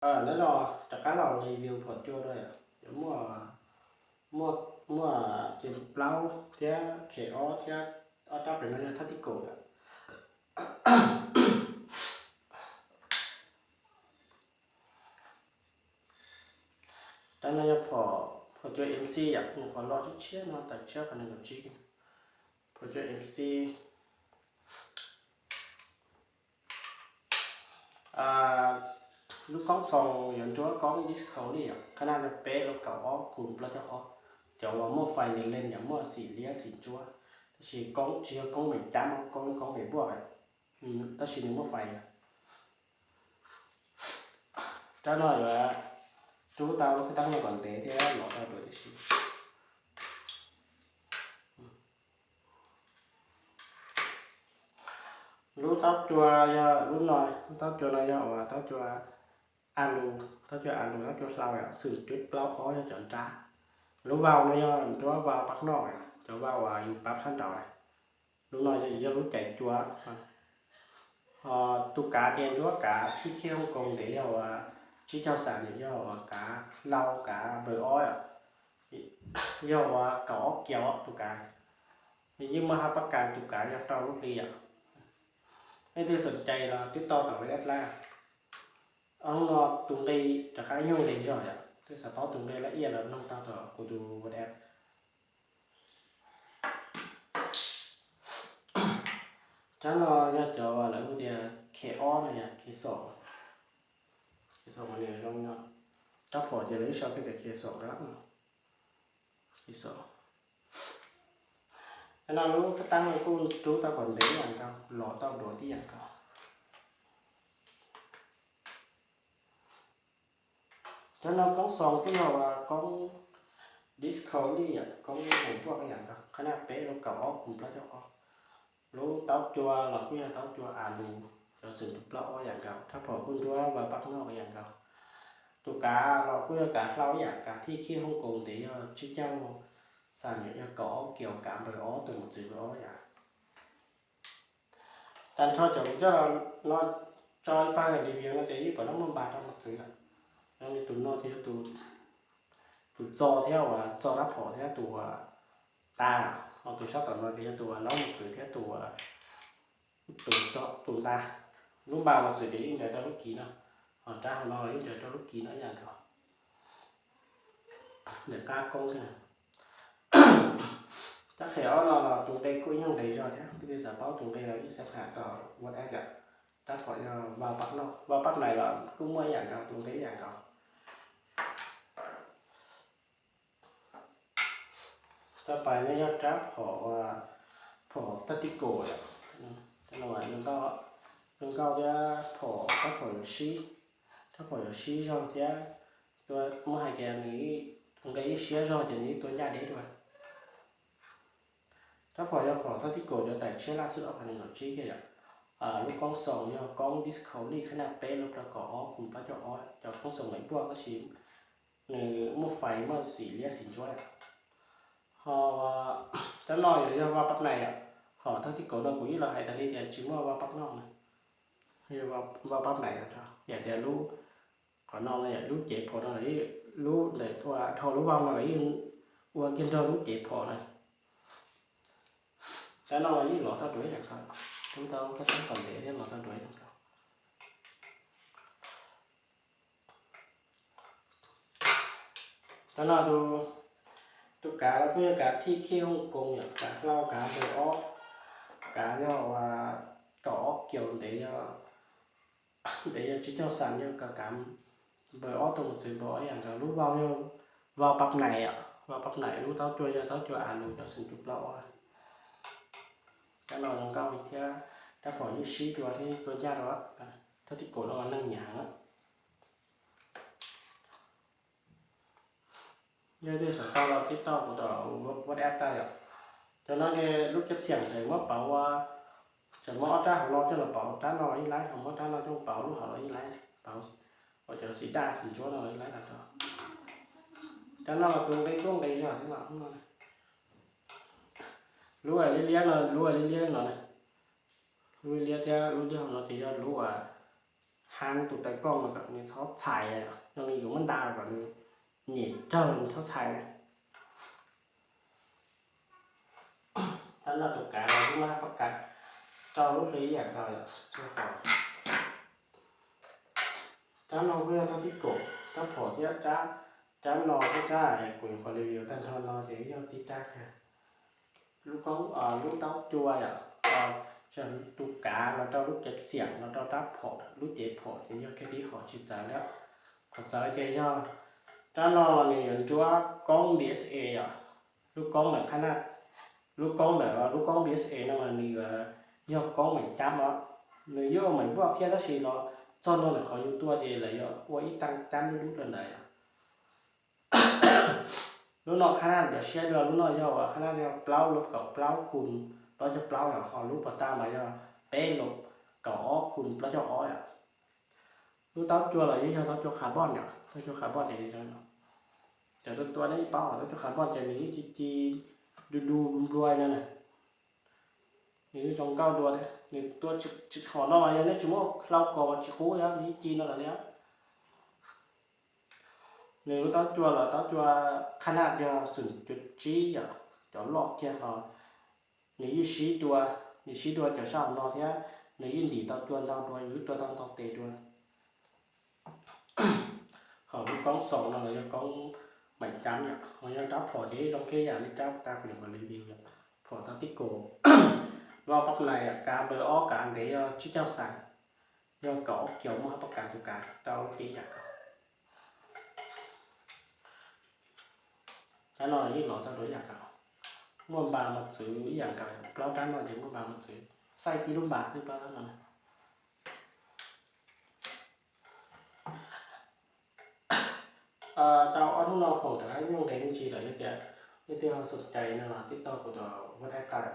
Nyob zoo, rov qab los review phom cua dua yom. Muaj, muaj, muaj ces plaub thiab khem ob thiab ob rab pem no yog thab tib kaum yom. Rab no yog phom, phom cua M C yom, nws qhov loj tshiab tshiab no, tawm tshiab qhov nees nkaum tsib. Phom cua M C. Lub koob xoos yuav nruab koob disco li yom, qhab naj yog peb los kaum ob kus plaub caug ob. Cov uas muaj fais nws leej yom, muaj xim liab xim ntsuab, tab sis koob tsis yog koob me cab, koob koob me npuaj, tab sis nws muaj fais. Rab no yuav rub tau lub kab teeb no kom ntev thiab lov tau duav tib si. Lub taub cua yog lub no, lub taub cua no yog uas taub cua a lus, taub cua a lus, taub cua hlau yom, xwm cuaj plaub ob yog cov nrab. Lub vau no yog nruab vau pab noj yom, cov vau uas yus pab sab nraud na. Lub no yog lub cais cua. Tus kav ces nruab kav khib khib Hong Kong ntev yog uas tsib caug xam yom, yog uas kav hlau kav npawg ob yom, yog uas kaum ob kiaus tus kav. Yeej muaj hab pab kas tus kav yog rau lub hli yom. Leej twg xom cai los twb tau tom lawv dab dlaab. Ob hnub no tus nqi rov qab nyoog nqi zog yom, twb xav paub tus nqi laj iaj los noog tau tom kuv tus WhatsApp. Rab no yog cov lawv hu tias khe ob no yom, khe xom, khe xom mas nws zoo no. Rab phom ces lawv ib sau tias khe xom na, khe xom. Rab no lub kab teeb no kuj rub tau kom ntev ib yam nkaus, lov tau duav tib yam nkaus. Rab no koob xoos kuj yog uas koob disco li yom, koob npuaj ib yam nkaus, qhab naj peb los kaum ob kus plaub caug ob. Lub taub cua los kuj yog taub cua a lus, cov xwm cuaj plaub ob yam nkaus, rab phom kuj nruab vau pab noj ib yam nkaus. Tus kav los kuj yog kav hlau ib yam, kav thij khib Hong Kong ntev yog tsib caug xam yom, yog kaum ob kiaus, kav npawg ob, tus mos txwv npawg ob yam. Tag nrho cov kuv coj los tso ib pab review no ces yeej pom lab muaj npas rau mos txwv lawm. Yog li tus no ces yog tus txo thiab uas txo rab phom thiab tus uas tas, ho tus sab tom no ces yog tus uas laub mos txwv thiab tus, tus txo tus ntas. Lub npas mos txwv ces yeej ncaws rau lub kiv no, ho rab hauv no los yeej ncaws rau lub kiv no ib yam nkaus. Ntawm qab koob thiab. Rab qhiav ob no los tus nqi kuj ib nyuag nqis zog thiab, leej twg xav paub tus nqi los yeej xav tham tom WhatsApp yom. Rab phom yog vau pab noj, vau pab nais los kuj muaj ib yam nkaus, tus nqi ib yam nkaus. Rab pais no yog rab phom, phom tactical yom. Zoo nkauj thiab, phom, rab phom yuav sib, rab phom yuav sib zog thiab, muab hais tias nws nqi ib siab zog ces nws ib tua ncaj deb dua. Rab phom yog phom tactical cov tawm tshiab laj xwb ob phav nees nkaum tsib kiag yom. Lub koob xoos yog koob disco li khab naj peb los rau kaum ob kus plaub caug ob, cov koob xoos me npuaj tab sis nws muaj fais muaj xim liab xim ntsuab. Ho rab no yuav yog vau pab nais yom. Ho tactical no kuv yeej los hais tas li tias tsis muaj vau pab noj na, yog vau pab nais yom. Yam tias lub, qhov no yog lub cev phom no, lub ntawm dhau lub vau no los yeej ua kiag nrog lub cev phom na. Rab no los yeej lov tau duav ib yam nkaus, rub tau kab teeb kom ntev thiab lov tau duav ib yam nkaus. Rab no tus kav los kuj yog kav thij khij Hong Kong yom, kav hlau kav npawg ob, kav yog kaum ob kiaus ntev, ntev yog tsib caug xam yog kav kav npawg ob, tus mos txwv npawg ob ib yam nkaus. Lub vau yog vau pab nais, vau pab nais, lub taub cua yog taub cua a lus cov xwm cuaj plaub ob. Rab no zoo nkauj thiab, rab phom yeej sib dua thiab tua ncaj dua. Tactical no neeg nyiam heev. Yog leej twg xav tau los tib tau kuv tom WhatsApp tau yom. Cov no ces lub cab xiam tseem muab pauv, tseem muab ob rab hauv no coj los pauv, rab no los yeej laib, ho muab rab no coj pauv lub hauv los yeej laib, pauv cov xim daj xim ntsuab no los yeej laib tag nrho. Rab no los tus nqi kuj nqi zog thiab no. Lub liab liab no, lub liab liab no, lub liab liab thiab lub liab hauv no ces yog lub uas Hab tus tawv kooj no kom nws txhob txhais, yog nws yuav muab nta los kom nws nyem raug nws txhob txhais. Tab laj tus kav los kuj muab hab pab kav rau lub hli ib yam nkaus yom. Rab no kuj yog rab tib kaum, rab phom thiab rab, rab no thiab rab kuv nyuam qhuav review tag nrho no ces yog tib rab kawg. Lub koob, lub taub cua yom, tus kav los rau lub cev xiam los rau rab phom, lub cev phom ces yog kiag tib hom tsis txawv lawm. Qhov txawv ces yog rab no nws yuav nruab koob D S A yom. Lub koob ntawm qhab naj, lub koob ntawm lub koob D S A no mas nws yuav yog koob meem cab os. Nws yeej ua meem npuaj thiab tab sis los txog ntua ntawm qhov yus tua ces lawv yuav ua ib tag cab dub dub rau ntawd yom. Lub no qhab naj yuav siab dua, lub no yog uas qhab naj yog plaub lub kaum plaub khum plaub caug plaub yom, ho lub pas tag mas yog peb lub kaum ob khum plaub caug ob yom. Lub taub cua los yeej yog taub cua carbon yom, taub cua carbon ces nws zoo no. Cov tua tua nej paub taub cua carbon ces nws yeej ci ci du du nplua nplua no na. Nws zoo nkauj dua thiab, nws tua tsis hom no mas yog nej tsis muab hlau kos tsis qub yom, nws yeej ci no lawm li. Nws lub taub cua los taub cua qhab naj yog xoom cuv tsib yom, cov loj kiag ho nws yeej sib dua, nws sib dua cov sab hauv no thiab nws yeej ntim tau cua ntau dua, yus tua tau ntau tes dua. Ho lub koob xaus no los yog koob meem cab yom, ho yog rab phom ces zoo kiag yam li rab tas kuv nyuam qhuav review yom, phom tau tib kaum. Lub pab nais kav npawb ob kav ntev yog tsib caug xees, yog kaum ob kiaus muaj hab pab kav tus kav rau lub hli ib yam nkaus. Rab no yeej lov tau dua ib yam nkaus, muaj npas mos txwv ib yam nkaus, plaub rab no ces muaj npas mos txwv, xaij tib lub npas xwb plaub rab no. Tau ob hnub no khoom rov qab nyooj nqes me ntsis lawm, yog tias leej twg ho xoom cai no los tib tau kuv tus WhatsApp tawm.